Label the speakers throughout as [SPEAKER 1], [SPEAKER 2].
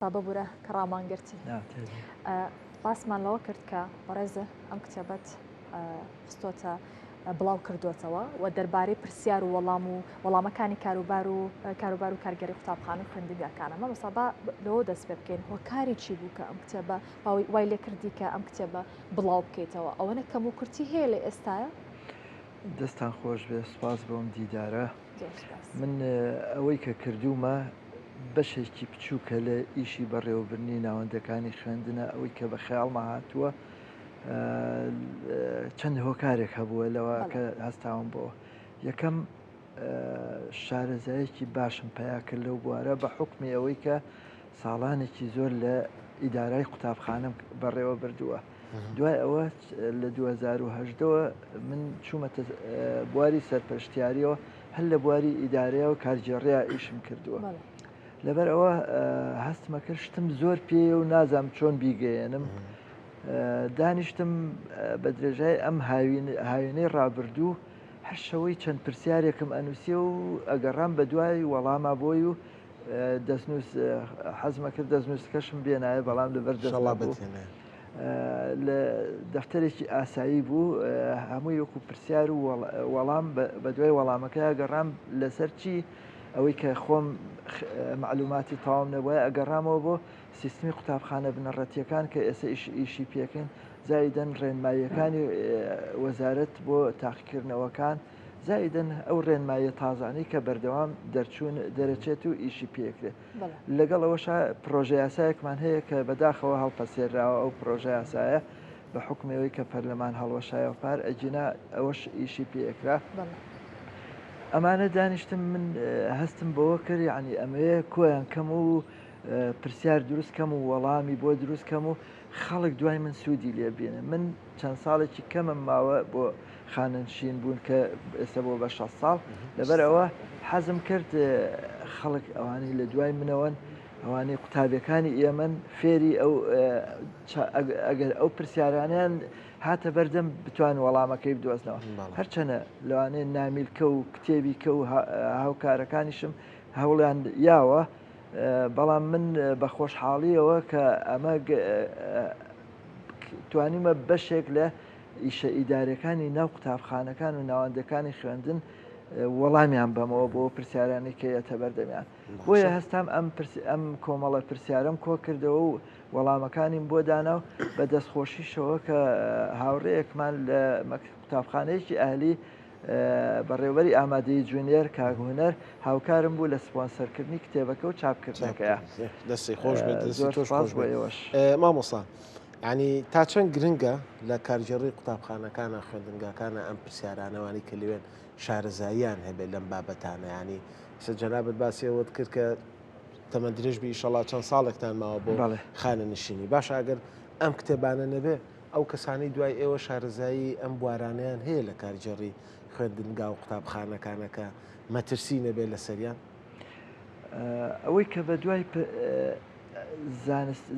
[SPEAKER 1] ببورە کە ڕامان گرتی. باسمان لەوە کرد کە بەڕێزە ئەم کتێبەت خستۆتە بڵاو کردوێتەوە و دەربارەی پرسیار و وەڵام و وەڵامەکانی کاروبار و کاروبار و کارگەری قوتابخانە و خوێندنگاکانە مامۆستا با لەوە دەست پێ بکەین هۆکاری چی بوو کە ئەم کتێبە وای لێ کردی کە ئەم کتێبە بڵاو بکەیتەوە ئەوەنە کەم و کورتی هەیە لە ئێستاە؟
[SPEAKER 2] دەستان خۆش بێ سپاس بۆم دیدارە من ئەوەی کە کردوومە بەشێکی بچووکە لە ئیشی بەڕێوەبردنی ناوەندەکانی خوێندنە، ئەوەی کە بە خەیاڵما هاتووە چەند هۆکارێک هەبووە لەوە کە هەستاوم بۆ. یەکەم شارەزایەکی باشم پیا کرد لەو بوارە بە حکمی ئەوەی کە ساڵانێکی زۆر لە ئیدارای قوتابخانەم بەڕێوە بردووە. دوای ئەوە لە 2010ەوە من چوومەتە بواری سەرپەرشتیاریەوە هەر لە بواری ئیدارەیە و کارگێڕیا ئیشم کردووە. لەبەر ئەوە هەستمە کرد شتم زۆر پێیە و نازانم چۆن بیگەیەنم. دانیشتم بە درێژای ئەم هاوینەی ڕابردوو هەر شەوەی چەند پرسیارێکم ئەنووسێ و ئەگەڕام بە دوای وەڵاما بۆی و دەستنووس حەزمە کرد دەستنووسەکەشم بێنایە بەڵام لەبەر دەست نەبوو. لە دەفتەرێکی ئاسایی بوو هەمووی وەکو پرسیار و وەڵام بە دوای وەڵامەکە گەڕام لەسەر چی ئەوەی کە خۆم معلوماتی تەواوم نەبووە ئەگەڕامەوە بۆ سیستمی قوتابخانە بنەڕەتیەکان کە ئێستا ئیش ئیشی پێکەین زایدەن ڕێنماییەکانی وەزارەت بۆ تاقیکردنەوەکان زایدەن ئەو ڕێنماییە تازانەی کە بەردەوام دەرچوون دەرەچێت و ئیشی پێکرێت لەگەڵ ئەوەشا پرۆژە یاسایەکمان هەیە کە بەداخەوە هەڵپەسێراوە ئەو پرۆژە یاسایە بە حوکمی ئەوەی کە پەرلەمان هەڵوەشایەوە پار ئەگینا ئەوەش ئیشی پێکرا. ئەمانە دانیشتم من هەستم بەوە کرد یعنی ئەمەیە کۆیان کەم و پرسیار دروست کەم و وەڵامی بۆ دروست کەم و خەڵک دوای من سوودی لێ بینێ من چەند ساڵێکی کەمم ماوە بۆ خانەنشین بوون کە ئێستا بۆ بە 60 ساڵ لەبەر ئەوە حەزم کرد خەڵک ئەوانەی لە دوای منەوەن ئەوانەی قوتابیەکانی ئێمەن فێری ئەو ئەگەر ئەو پرسیارانیان هاتە بەردەم بتوان وەڵامەکەی بدۆزنەوە هەرچەنە لەوانەیە نامیلکە و کتێبیکە و هاوکارەکانیشم هەوڵیان یاوە بەڵام من بە خۆشحاڵیەوە کە ئەمە توانیمە بەشێک لە ئیشە ئیدارەکانی ناو قوتابخانەکان و ناوەندەکانی خوێندن وەڵامیان بەمەوە بۆ پرسیارانی کە یەتە بەردەمیان بۆیە هەستام ئەم ئەم کۆمەڵە پرسیارم کۆ کردەوە و وەڵامەکانیم بۆ دانا و بە دەستخۆشیشەوە کە هاوڕێیەکمان لە قوتابخانەیەکی ئەهلی بەڕێوەبەری ئامادەیی جونیەر کاک هونەر هاوکارم بوو لە سپۆنسەرکردنی کتێبەکە و چاپکردنەکەیا.
[SPEAKER 3] دەستی خۆش بێت دەستی
[SPEAKER 2] زۆر
[SPEAKER 3] تۆش
[SPEAKER 2] سپاس
[SPEAKER 3] خۆش
[SPEAKER 2] بۆ
[SPEAKER 3] بێت
[SPEAKER 2] ئێوەش.
[SPEAKER 3] مامۆستا ینی تا چەند گرنگە لە کارگێڕی قوتابخانەکانە خوێندنگاکانە ئەم پرسیارانەوانی کە لەوێن شارەزاییان هەبێت لەم بابەتانە ینی ئێستا جەنابت باسی ئەوەت کرد کە تەمەن درێژ بی ئیشەڵا چەند ساڵێکتان ماوە بۆ
[SPEAKER 2] بەڵێ.
[SPEAKER 3] خانەنشینی باشە ئەگەر ئەم کتێبانە نەبێ ئەو کەسانەی دوای ئێوە شارەزایی ئەم بوارانەیان هەیە لە کارگێڕی خوێندنگا و قوتابخانەکانە کە مەترسی نەبێت لەسەریان؟
[SPEAKER 2] ئەوەی کە بە دوای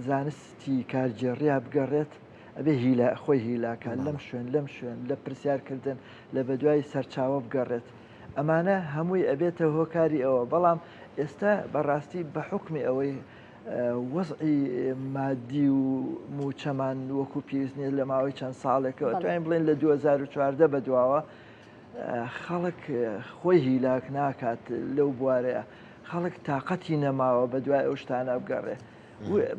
[SPEAKER 2] زانستی کارگێڕیا بگەڕێت ئەبێ هیلا خۆی هیلاکە لەم شوێن لەم شوێن لە پرسیارکردن لە بەدوای سەرچاوە بگەڕێت ئەمانە هەمووی ئەبێتە هۆکاری ئەوە بەڵام ئێستا بەڕاستی بە حکمی ئەوەی وەزعی مادی و مووچەمان وەکو پێویست نییە لە ماوەی چەند ساڵێکەوە توانین بڵێن لە 2014 بە دواوە خەڵک خۆی هیلاک ناکات لەو بوارەیە خەڵک تااقەتی نەماوە بە دوای ئەو شتانە بگەڕێ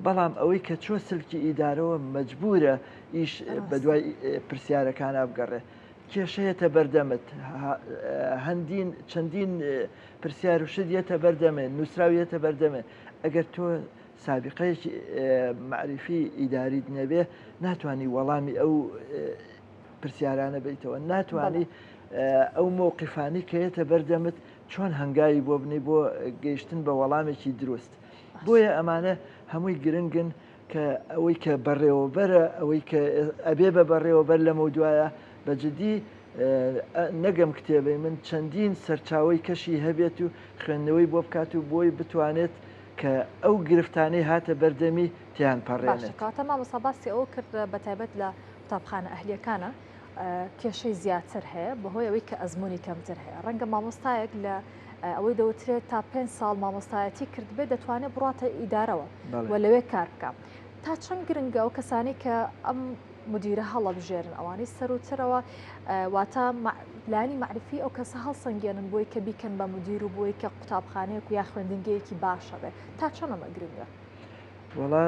[SPEAKER 2] بەڵام ئەوەی کە چۆ سلکی ئیدارەوە مەجبورە ئیش بە دوای پرسیارەکانە بگەڕێ کێشەیەتە بەردەمت هەندین چەندین پرسیار و شت یەتە بەردەمێ نووسراو یەتە بەردەمێ ئەگەر تۆ سابقەیەکی مەعریفی ئیداریت نەبێ ناتوانانی وەڵامی ئەو پرسیارانە بیتەوە ناتوانانی ئەو مۆقیفانی کە یەتە بەردەمت چۆن هەنگاوی بۆ بنی بۆ گەیشتن بە وەڵامێکی دروست بۆیە ئەمانە هەمووی گرنگن کە ئەوەی کە بەڕێوەبەرە ئەوەی کە ئەبێ بە بەڕێوەبەر لەمە دوایە بە جدی نەگەم کتێبەی من چەندین سەرچاوەی کەشی هەبێت و خوێندنەوەی بۆ بکات و بۆی بتوانێت کە ئەو گرفتانەی هاتە بەردەمی تیان پەڕێنێت.
[SPEAKER 1] باشە کەواتە مامۆستا باسی ئەوە کرد بە تایبەت لە قوتابخانە ئەهلیەکانە کێشەی زیاتر هەیە بەهۆی ئەوەی کە ئەزمموی کەمتر هەیە ڕەنگە مامۆستایەک لە ئەوەی دەوترێت تا پێنج ساڵ مامۆستایەتی کردبێت دەتوانێت بڕاتە ئیدارەوە و لەوێ کار بکە. تا چەند گرنگە ئەو کەسانی کە ئەم مدیرە هەڵەبژێرن ئەوانەی سەروترەوە واتە لایەنی مەعریفی ئەو کەسە هەڵسەنگێنن بۆی کە بیکەن بە مدیر و بۆی کە قوتابخانەیەک و یا خوێندنگەیەکی باشە بێ تا چەند ئەمە گرنگە؟
[SPEAKER 2] وەڵا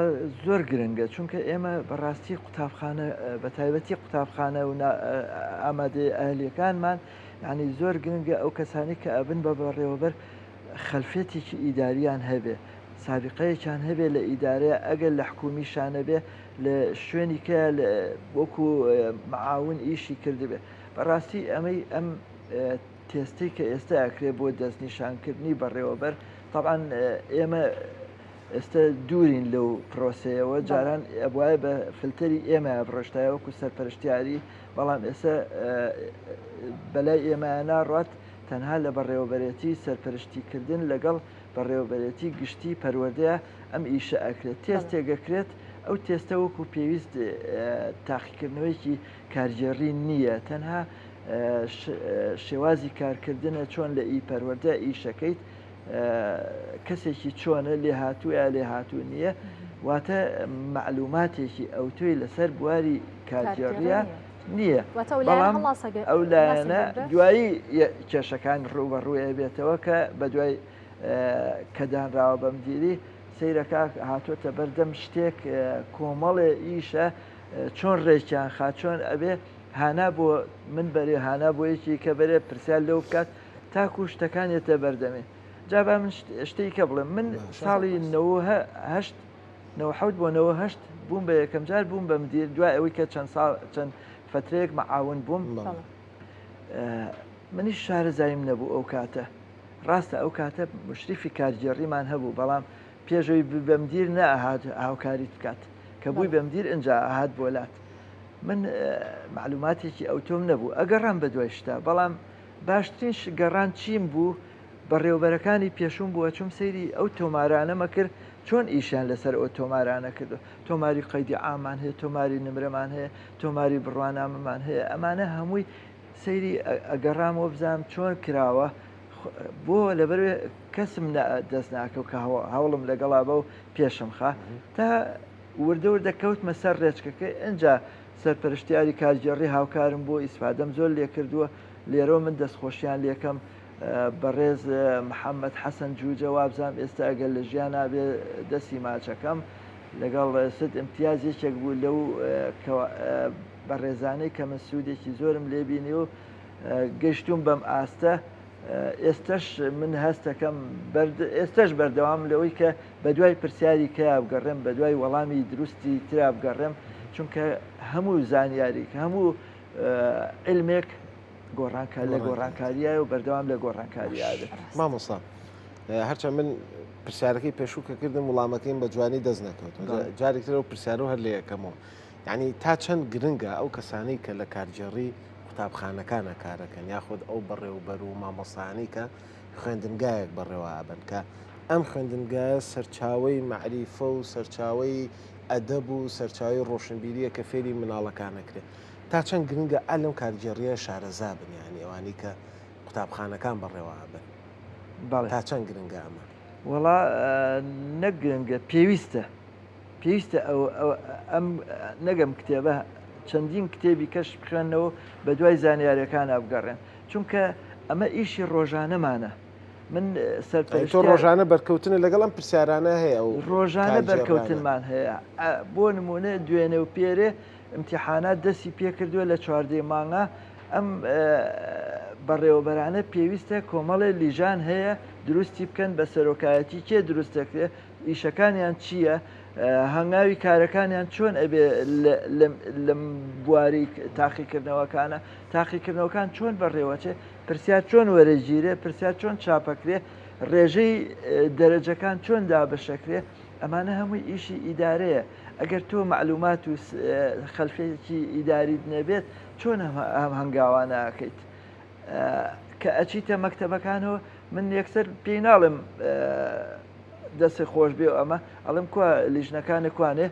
[SPEAKER 2] زۆر گرنگە چونکە ئێمە بەڕاستی قوتابخانە بە تایبەتی قوتابخانە و ئامادەی ئەهلیەکانمان یعنی زۆر گرنگە ئەو کەسانی کە ئەبن بە بەڕێوەبەر خەلفێتێکی ئیداریان هەبێ سابقەیەکیان هەبێ لە ئیدارەیە ئەگەر لە حکومیشا نەبێ لە شوێنی کە وەکو معاون ئیشی کردبێ بەڕاستی ئەمەی ئەم تێستەی کە ئێستا ئەکرێ بۆ دەستنیشانکردنی بەڕێوەبەر طبعا ئێمە ئێستا دوورین لەو پرۆسەیەوە جاران ئەبواە بە فلتەری ئێمە بڕشتایە وەکو سەرپەرشتیاری بەڵام ئێستا بەلای ئێمە ناڕات تەنها لە بەڕێوەبەرێتی سەرپەرشتیکردن لەگەڵ بەڕێوەبەرێتی گشتی پەروەردەیە ئەم ئیشە ئەکرێت تێستێک ئەکرێت ئەو تێستە وەکو پێویست تاقیکردنەوەیەکی کارگێڕی نییە تەنها شێوازی کارکردنە چۆن لە ئی پەروەردە ئیشەکەیت کەسێکی چۆنە لێهاتوو یا لێهاتوو نییە واتە معلوماتێکی ئەوتۆی لەسەر بواری کارگێڕیە نییە بەڵام ئەو لایەنە دوایی کێشەکان ڕووبەڕووی بێتەوە کە بە دوای کە دانراوە بە مدیری سەیرەکە هاتۆتە بەردەم شتێک کۆمەڵێ ئیشە چۆن ڕێکیان خا چۆن ئەبێ هانا بۆ من بەرێ هانا بۆ یەکی کە بەرێ پرسیار لەو بکات تاکو شتەکان یەتە بەردەمێ جا با من شتێک کە بڵێم من ساڵی 98 97 بۆ 98 بووم بە یەکەم جار بووم بە مدیر دوای ئەوەی کە چەند ساڵ چەند فترەیەک معاون بووم منیش شارەزاییم نەبوو ئەو کاتە ڕاستە ئەو کاتە مشریفی کارگێڕیمان هەبوو بەڵام پێشەوەی بەمدیر نەئەهات هاوکاریت بکات کە بووی بەمدیر ئینجا ئەهات بۆ لات من معلوماتێکی ئەوتۆم نەبوو ئەگەڕام بە دوای شتا بەڵام باشترین گەڕان چیم بوو بەڕێوبەرەکانی پێشوم بووە چوم سەیری ئەو تۆمارانەمە کرد چۆن ئیشیان لەسەر ئەو تۆمارانە کردو تۆماری قەیدی عامان هەیە تۆماری نمرەمان هەیە تۆماری بڕوانامەمان هەیە ئەمانە هەمووی سەیری ئەگەڕامەوە بزانم چۆن کراوە بۆ لەبەر کەسم دەست ناکەو کە هەوڵم لەگەڵا بە و پێشم خا تا وردە وردە کەوتمە سەر ڕێچکەکەی ئەجا سەرپەرشتیاری کارگێڕی هاوکارم بۆ ئیسفادەم زۆر لێ کردووە لێرەوە من دەستخۆشیان لێکەم بەڕێز محەممەد حەسەن جوجە وابزانام ئێستا ئەگەر لە ژیان نابێ دەستی ماچەکەم لەگەڵ ست امتیاز یەکێک بوو لەو بەڕێزانەی کە من سوودێکی زۆرم لێ بینی و گەشتوم بەم ئاستە ئێستش من هەستەکەم ئێستش بەردەوام لەوەی کە بە دوای پرسیاری کەیا بگەڕێم بە دوای وەڵامی دروستی ترا بگەڕێم چونکە هەموو زانیاریک هەموو علمێک گۆڕانکە لە گۆڕانکاریایە و بەردەوام لە گۆڕانکاریایە
[SPEAKER 3] مامۆستا هەرچەند من پرسیارەکەی پێشوو کە کردم وڵامەکەیم بە جوانی دەست نەکەوت جارێکترەوە پرسیارەوە هەر لە یەکەمەوە یعنی تا چەند گرنگە ئەو کەسانەی کە لە کارگێڕی قوتابخانەکانە کارەکەن یاخود ئەو بەڕێوبەر و مامۆستایانەی کە خوێندنگایەک بەڕێوە ئەبەن کە ئەم خوێندنگایە سەرچاوەی مەعریفە و سەرچاوەی ئەدەب و سەرچاوی ڕۆشنبیریە کە فێری مناڵەکانەکرێت تا چەند گرنگە ئا لەم کارگێڕیە شارەزا بن یانی ئەوانەی کە قوتابخانەکان بەڕێوە ئەبەن
[SPEAKER 2] بەڵێ
[SPEAKER 3] تا چەند گرنگە ئەمە؟
[SPEAKER 2] وەڵا نەک گرنگە پێویستە پێویستە ئەو ئەم نەگەم کتێبە چەندین کتێبی کەش بخوێنەوە بە دوای زانیاریەکانە بگەڕێن چونکە ئەمە ئیشی ڕۆژانەمانە من
[SPEAKER 3] سەرپەرشتیار تۆ ڕۆژانە بەرکەوتنە لەگەڵ ئەم پرسیارانە هەیە و
[SPEAKER 2] ڕۆژانە بەرکەوتنمان هەیە بۆ نمونە دوێنێ و پێرێ ئیمتیحانات دەستی پێکردووە لە چواردەی مانگا ئەم بەڕێوەبەرانە پێویستە کۆمەڵێ لیژان هەیە دروستی بکەن بە سەرۆکایەتی کێ دروست دەکرێت ئیشەکانیان چییە هەنگاوی کارەکانیان چۆن ئەبێ لەم بواری تاقیکردنەوەکانە تاقیکردنەوەکان چۆن بەڕێوەچێ پرسیار چۆن وەرەگیرێ پرسیار چۆن چاپەکرێ ڕێژەی دەرەجەکان چۆن دابەشەکرێ ئەمانە هەمووی ئیشی ئیدارەیە ئەگەر تۆ مەعلومات و خەلفیەکی ئیداریت نەبێت چۆن ئەم هەنگاوانە ئەکەیت کە ئەچیتە مەکتەبەکانەوە من یەکسەر پێی ناڵێم دەستی خۆش بێ و ئەمە ئەڵێم کوا لیژنەکانە کوانێ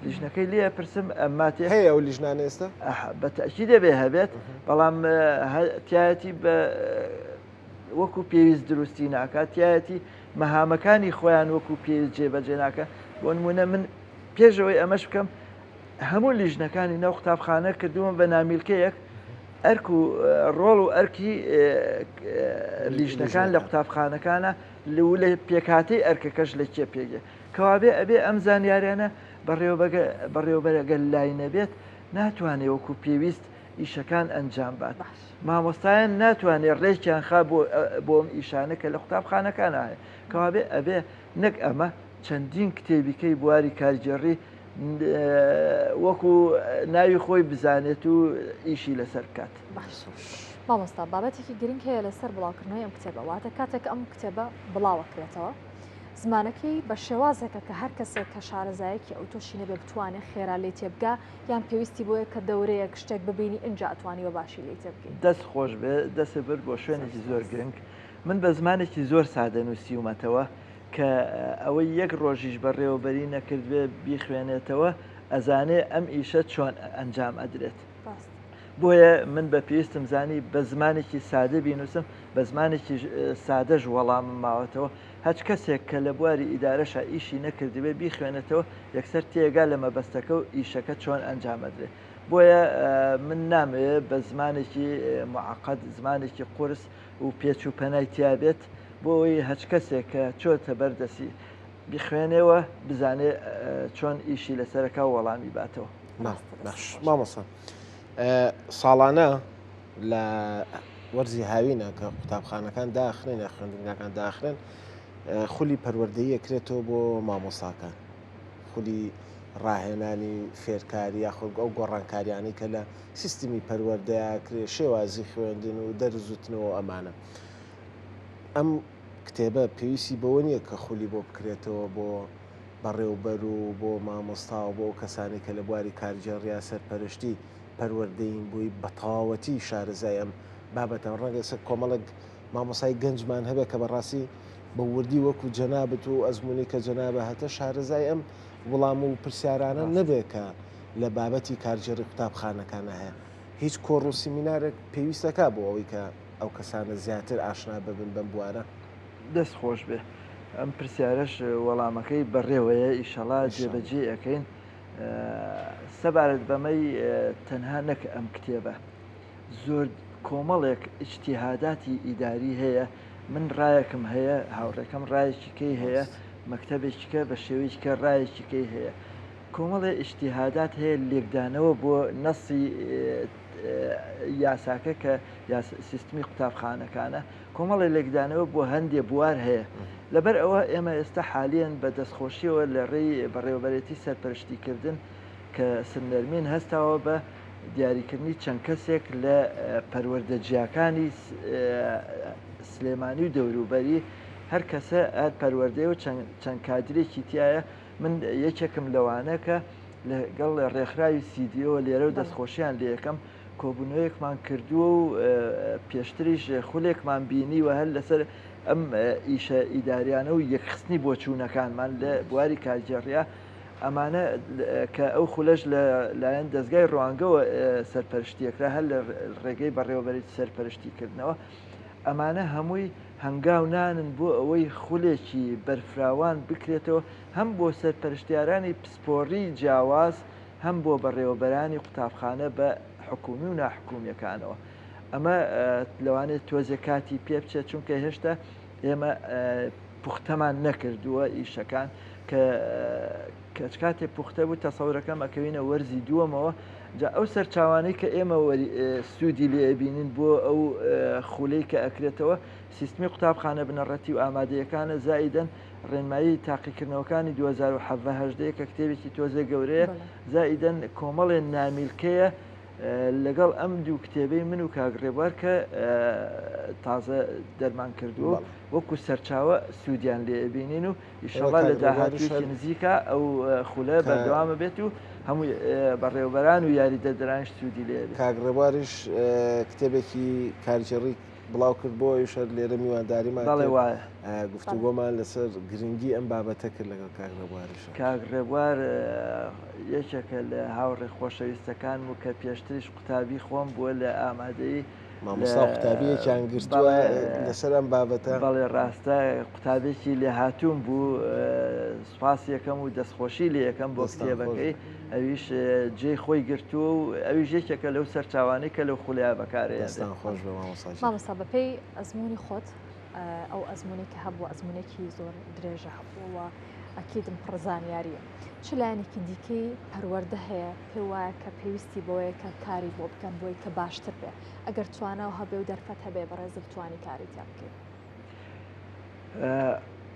[SPEAKER 2] لیژنەکەی لێ پرسم ئەماتێ
[SPEAKER 3] هەیە ئەو لیژنانە ئێستا
[SPEAKER 2] بە تەئکید دەبێ هەبێت بەڵام تایەتی بە. وەکو پێویست دروستی ناکات، تیایەتی مەهامەکانی خۆیان وەکو پێویست جێبەجێ ناکەن. بۆ نموونە من پێش ئەوەی ئەمەش بکەم هەموو لیژنەکانی ناو قوتابخانە کردوومە بە نامیلکەیەک ئەرک و ڕۆڵ و ئەرکی لیژنەکان لە قوتابخانەکانە لە پێکهاتەی ئەرکەکەش لە کێ پێگێ کەوابێ ئەبێ ئەم زانیاریانە بەڕێوەبەرەگەل لای نەبێت ناتوانێ وەکو پێویست ئیشەکان ئەنجام بات مامۆستایان ناتوانێت ڕێکیان خا بۆ بۆم ئیشانە کە لە قوتابخانەکان هەیە کەوابێ ئەبێ نەک ئەمە چەندین کتێبیکەی بواری کارگێڕی وەکو ناوی خۆی بزانێت و ئیشی لەسەر بکات. باش
[SPEAKER 1] مامۆستا بابەتێکی گرنگ هەیە لەسەر بڵاوکردنەوەی ئەم کتێبە واتە کاتێک ئەم کتێبە بڵاوەکرێتەوە زمانەکەی بە شێوازێکە کە هەر کەسێک کە شارەزایەکی ئەوتۆشی نەبێ بتوانێت خێرا لێ تێبگا یان پێویستی بۆیە کە دەورەیەک شتێک ببینی ئینجا ئەتوانی بە باشی لێی تێبگەی.
[SPEAKER 2] دەست خۆش بێ دەست برد بۆ شوێنێکی زۆر گرنگ من بە زمانێکی زۆر سادە نووسیومەتەوە کە ئەوەی یەک ڕۆژیش بەڕێوەبەری نەکردبێ بیخوێنێتەوە ئەزانێ ئەم ئیشە چۆن ئەنجام ئەدرێت. بۆیە من بە پێویستم زانی بە زمانێکی سادە بینووسم، بە زمانێکی سادەش وەڵامم ماوەتەوە. هەچ کەسێک کە لە بواری ئیدارەشا ئیشی نەکردبێ بیخوێنێتەوە یەکسەر تێگا لە مەبەستەکە و ئیشەکە چۆن ئەنجام ئەدرێ. بۆیە من نامەوێ بە زمانێکی موعەقەد، زمانێکی قورس و پێچ و پەنای تیا بێت بۆ ئەوەی هەچ کەسێک کە چۆتە بەر دەستی بیخوێنێوە بزانێ چۆن ئیشی لەسەرەکا و وەڵامی باتەوە.
[SPEAKER 3] باش مامۆستا ساڵانە لە وەرزی هاوینە کە قوتابخانەکان داخرێن یا خوێندنگاکان داخرێن خولی پەروەردەیی ئەکرێتەوە بۆ مامۆستاکان خولی ڕاهێنانی فێرکاری یاخود ئەو گۆڕانکاریانەی کە لە سیستمی پەروەردەیا کرێ شێوازی خوێندن و دەرزوتنەوە ئەمانە ئەم کتێبە پێویستی بەوە نییە کە خولی بۆ بکرێتەوە بۆ بەڕێوبەر و بۆ مامۆستا و بۆ ئەو کەسانی کە لە بواری کارگێڕیا سەرپەرشتی پەروەردەیین بۆی بەتەواوەتی شارەزای ئەم بابەتە ڕەنگە ئێستا کۆمەڵێک مامۆسای گەنجمان هەبێت کە بەڕاستی بە وردی وەکو جەنابت و ئەزمموی کە جەنابە هەتە شارەزای ئەم وڵام و پرسیارانە نەبێت کە لە بابەتی کارگێڕی قوتابخانەکانە هەیە هیچ کۆڕ و سیمینارێک پێویستەکە بۆ ئەوەی کە ئەو کەسانە زیاتر ئاشنا ببن بەم بوارە؟
[SPEAKER 2] دەست خۆش بێ ئەم پرسیارەش وەڵامەکەی بەڕێوەیە ئیشەڵا جێبەجێ ئەکەین سەبارەت بەمەی تەنها نەک ئەم کتێبە زۆر کۆمەڵێک ئیجتیهاداتی ئیداری هەیە من ڕایەکم هەیە هاوڕێکەم ڕایەکی کەی هەیە مەکتەبێکی کە بە شێوەیەکی کە ڕایەکی کەی هەیە کۆمەڵێ ئیجتیهادات هەیە لێکدانەوە بۆ نەسی یاساکە کە سیستمی قوتابخانەکانە کۆمەڵێ لێکدانەوە بۆ هەندێ بوار هەیە لەبەر ئەوە ئێمە ئێستا حالیەن بە دەستخۆشیەوە لە ڕێی بەڕێوەبەرێتی سەرپەرشتیکردن کە سنەرمین هەستاوە بە دیاریکردنی چەند کەسێک لە پەروەردە جیاکانی سلێمانی و دەوروبەری هەر کەسە هەر پەروەردەیە و چەند کادرێکی تایە من یەکێکم لەوانە کە لەگەڵ ڕێکخراوی سیدیەوە لێرە و دەستخۆشیان لەکەم کۆبوونەوەیەکمان کردووە و پێشتریش خولێکمان بینیوە هەر لەسەر ئەم ئیشە ئیداریانە و یەکخستنی بۆچوونەکانمان لە بواری کارگێڕیە ئەمانە کە ئەو خولەش لە لایەن دەستگای ڕوانگەوە سەرپەرشتیەکرا هەر لە ڕێگەی بەڕێوەبەری سەرپەرشتیکردنەوە ئەمانە هەمووی هەنگاو نانن بۆ ئەوەی خولێکی بەرفراوان بکرێتەوە هەم بۆ سەرپەرشتیارانی پسپۆڕی جیاواز هەم بۆ بەڕێوەبەرانی قوتابخانە بە حکومی و ناحکومیەکانەوە ئەمە لەوانەیە تۆزێ کاتی پێ بچێت چونکە هێشتا ئێمە پوختەمان نەکردووە ئیشەکان کە کەچ کاتێ پوختە بوو تەسەورەکەم ئەکەوینە وەرزی دووەمەوە جا ئەو سەرچاوانەی کە ئێمە سوودی لێ ئەبینین بۆ ئەو خولەی کە ئەکرێتەوە سیستمی قوتابخانە بنەڕەتی و ئامادەیەکانە زائیدەن ڕێنمایی تاقیکردنەوەکانی 2017 کە کتێبێکی تۆزێ گەورەیە زائیدەن کۆمەڵێ نامیلکەیە لەگەڵ ئەم دوو کتێبەی من و کاک ڕێبوار کە تازە دەرمان کردووە وەکو سەرچاوە سوودیان لێ ئەبینین و ئیشەڵا لە داهاتوویەکی نزیکە ئەو خولە بەردەوامە بێت و هەموو بەڕێوەبەران و یاریدەدەرانیش سوودی لێ بێت.
[SPEAKER 3] کاک ڕێبواریش کتێبێکی کارگێڕی بڵاو کرد بۆ ئەویش هەر لێرە میوانداریمان
[SPEAKER 2] بەڵێ
[SPEAKER 3] کرد
[SPEAKER 2] وایە.
[SPEAKER 3] گفتوگۆمان لەسەر گرنگی ئەم بابەتە کرد لەگەڵ کاک ڕێبواریشە.
[SPEAKER 2] کاک ڕێبوار یەکێکە لە هاوڕێ خۆشەویستەکانم و کە پێشتریش قوتابی خۆم بووە لە ئامادەیی.
[SPEAKER 3] مامۆستا و قوتابیەکیان گرتووە لەسەر ئەم بابەتە.
[SPEAKER 2] بەڵێ ڕاستە قوتابێکی لێهاتووم بوو سوپاس یەکەم و دەستخۆشی لێ یەکەم بۆ کتێبەکەی ئەویش جێی خۆی گرتووە و ئەویش یەکێکە لەو سەرچاوانەی کە لەو خولەیا بەکارێ.
[SPEAKER 3] دەستان خۆش بێ مامۆستا گیان.
[SPEAKER 1] مامۆستا بەپێی ئەزموونی خۆت ئەو ئەزموونەی کە هەبووە ئەزموونێکی زۆر درێژە هەبووە و ئەکیدم پڕ زانیاریە چ لایەنێکی دیکەی پەروەردە هەیە پێ وایە کە پێویستی بەوەیە کە کاری بۆ بکەن بۆی کە باشتر بێ ئەگەر توانا و هەبێ و دەرفەت هەبێ بەڕێزت بتوانی کاری تیا بکەی؟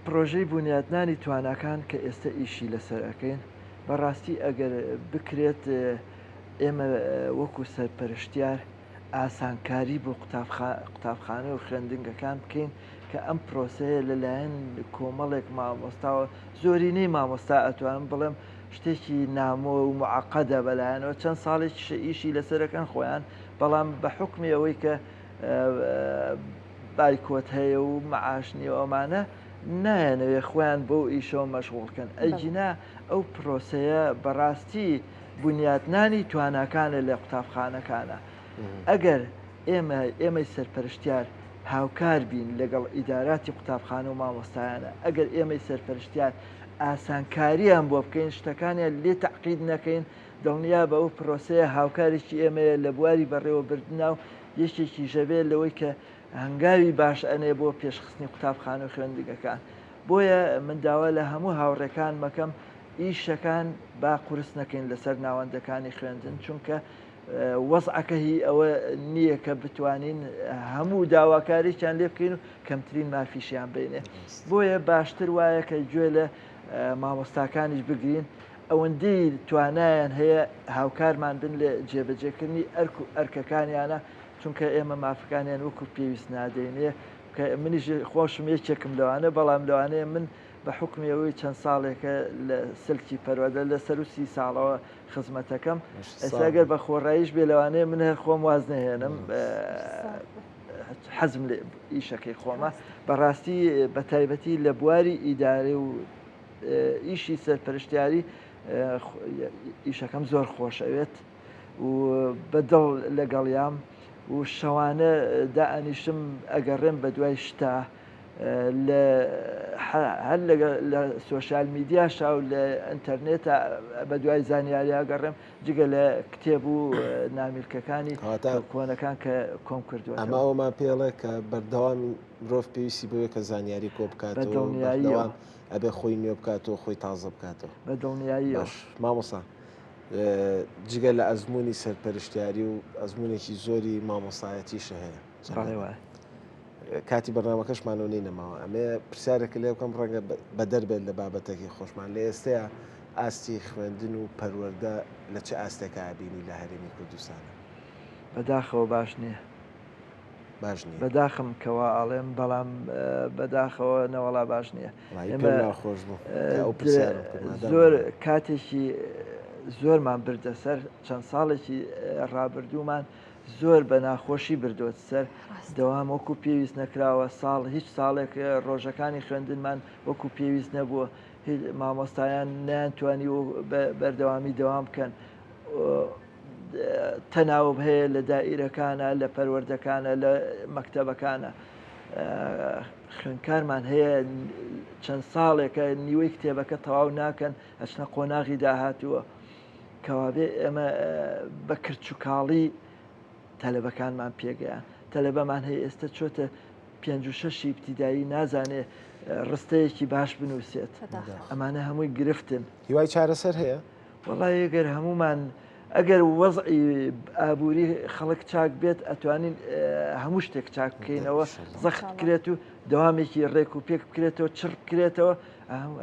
[SPEAKER 2] پرۆژەی بونیادنانی تواناکان کە ئێستە ئیشی لەسەر ئەکەین بەڕاستی ئەگەر بکرێت ئێمە وەکو سەرپەرشتیار ئاسانکاری بۆ قوتابخانە و خوێندنگەکان بکەین کە ئەم پرۆسەیە لەلایەن کۆمەڵێک مامۆستاوە زۆرینەی مامۆستا ئەتوانم بڵێم شتێکی نامۆ و معقدە بەلایەنەوە چەند ساڵێکیشە ئیشی لەسەرەکەن خۆیان بەڵام بە حکمی ئەوەی کە بایکۆت هەیە و معاش نییە ئەمانە نایەنەوێ خۆیان بەو ئیشەوە مەشغوڵکەن ئەگینا ئەو پرۆسەیە بەڕاستی بنیاتنانی تواناکانە لە قوتابخانەکانە ئەگەر ئێمە ئێمەی سەرپەرشتیار هاوکار بین لەگەڵ ئیداراتی قوتابخانە و مامۆستایانە ئەگەر ئێمەی سەرپەرشتیار ئاسانکاریان بۆ بکەین شتەکانیان لێ تەعقید نەکەین دڵنیا بە ئەو پرۆسەیە هاوکارێکی ئێمەیە لە بواری بەڕێوەبردنا و یەکێکیشە بێت لەوەی کە هەنگاوی باش ئەنێ بۆ پێشخستنی قوتابخانە و خوێندنگەکان بۆیە من داوا لە هەموو هاوڕێکانمەکەم ئیشەکان با قورس نەکەین لەسەر ناوەندەکانی خوێندن چونکە وەزعەکە هی ئەوە نییە کە بتوانین هەموو داواکاریان لێ بکەین و کەمترین مافیشیان بینێ بۆیە باشتر وایە کە گوێ لە مامۆستاکانیش بگرین ئەوەندەی توانایان هەیە هاوکارمان بن لە جێبەجێکردنی ئەرک و ئەرکەکانیانە چونکە ئێمە مافەکانیان وەکو پێویست نادەینێ کە منیش خۆشم یەکێکم لەوانە بەڵام لەوانەیە من بە حوکمی ئەوەی چەند ساڵێکە لە سلکی پەروەردە لە سەرو سی ساڵەوە خزمەتەکەم ئێستا گەر بە خۆڕاییش بێ لەوانەیە من هەر خۆم واز نەهێنم حەزم لە ئیشەکەی خۆمە بەڕاستی بە تایبەتی لە بواری ئیدارە و ئیشی سەرپەرشتیاری ئیشەکەم زۆر خۆشەوێت و بە دڵ لەگەڵیام و شەوانە دائەنیشم ئەگەڕێم بە دوای شتا لە هەر لە سۆشیال میدیاشا و لە ئینتەرنێتا بە دوای زانیاری ئەگەڕێم جگە لە کتێب و نامیلکەکانی کۆنەکان کە کۆم کردووە.
[SPEAKER 3] ئەمە ئەوەمان پێڵێ کە بەردەوام مرۆڤ پێویستی بەوەیە کە زانیاری کۆ بکاتەوە بەردەوام ئەبێ خۆی نوێ بکاتەوە خۆی تازە بکاتەوە.
[SPEAKER 2] بە دڵنیاییەوە.
[SPEAKER 3] باش مامۆستا جگە لە ئەزموونی سەرپەرشتیاری و ئەزموونێکی زۆری مامۆستایەتیشە هەیە.
[SPEAKER 2] بەڵێ وایە.
[SPEAKER 3] کاتی بەرنامەکەشمان و نەی نەماوە ئەمێ پرسیارێکە لێ بکەم ڕەنگە بەدەر بێت لە بابەتەکەی خۆشمان لە ئێستەیە ئاستی خوێندن و پەروەردە لە چ ئاستێکا ئەبینی لە هەرێمی کوردستانە؟
[SPEAKER 2] بەداخەوە باش نییە.
[SPEAKER 3] باش نییە.
[SPEAKER 2] بەداخم کە وا ئەڵێم بەڵام بەداخەوە نەوەڵا باش نییە.
[SPEAKER 3] وەڵایی پێم ناخۆش بوو کە ئەو پرسیارەم کرد مادام
[SPEAKER 2] زۆر کاتێکی زۆرمان بردە سەر چەند ساڵێکی ڕابردوومان زۆر بە ناخۆشی بردۆت سەر دەوام وەکو پێویست نەکراوە ساڵ هیچ ساڵێک ڕۆژەکانی خوێندنمان وەکو پێویست نەبووە مامۆستایان نەیانتوانی و بەردەوامی دەوام بکەن تەناوب هەیە لە دائیرەکانە لە پەروەردەکانە لە مەکتەبەکانە خوێندکارمان هەیە چەند ساڵێکە نیوەی کتێبەکە تەواو ناکەن ئەچنە قۆناغی داهاتووە کەوابێ ئێمە بە کرچ و کاڵی تەلەبەکانمان پێگەیان تەلەبەمان هەیە ئێستا چۆتە پێنج و شەشی ئیبتیدایی نازانێ ڕستەیەکی باش بنووسێت ئەمانە هەمووی گرفتن.
[SPEAKER 3] هیوای چارەسەر هەیە؟
[SPEAKER 2] وەڵای گەر هەموومان ئەگەر وەزعی ئابووری خەڵک چاک بێت ئەتوانین هەموو شتێک چاک بکەینەوە زەخت بکرێت و دەوامێکی ڕێک و پێک بکرێتەوە چڕ بکرێتەوە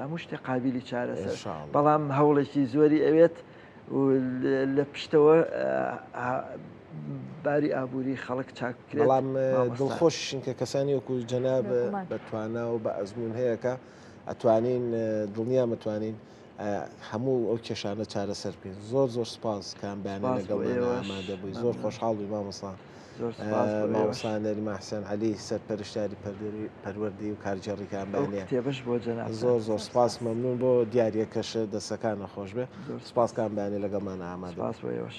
[SPEAKER 2] هەموو شتێک قابلی چارەسەر بەڵام هەوڵێکی زۆری ئەوێت و لە پشتەوە باری ئابووری خەڵک چاک بکرێت
[SPEAKER 3] بەڵام دڵخۆشین کە کەسانی وەکو جەناب بە توانا و بە ئەزمون هەیە کە ئەتوانین دڵنیام ئەتوانین هەموو ئەو کێشانە چارەسەر بکەین زۆر زۆر سپاس کام بەیانە لەگەڵمان ئامادە بووی زۆر خۆشحاڵ بووی مامۆستا مامۆستا نەریمان حسێن عەلی سەرپەرشتیاری پەروەردەی و کارگێڕی کام بەیانە
[SPEAKER 2] کتێبش بۆ جەناب
[SPEAKER 3] زۆر زۆر سپاس مەمنون بۆ دیاریەکەشت دەسەکانە خۆش بێ سپاس کام بەیانە لەگەڵمان ئامادە
[SPEAKER 2] سپاس بۆ ئێوەش.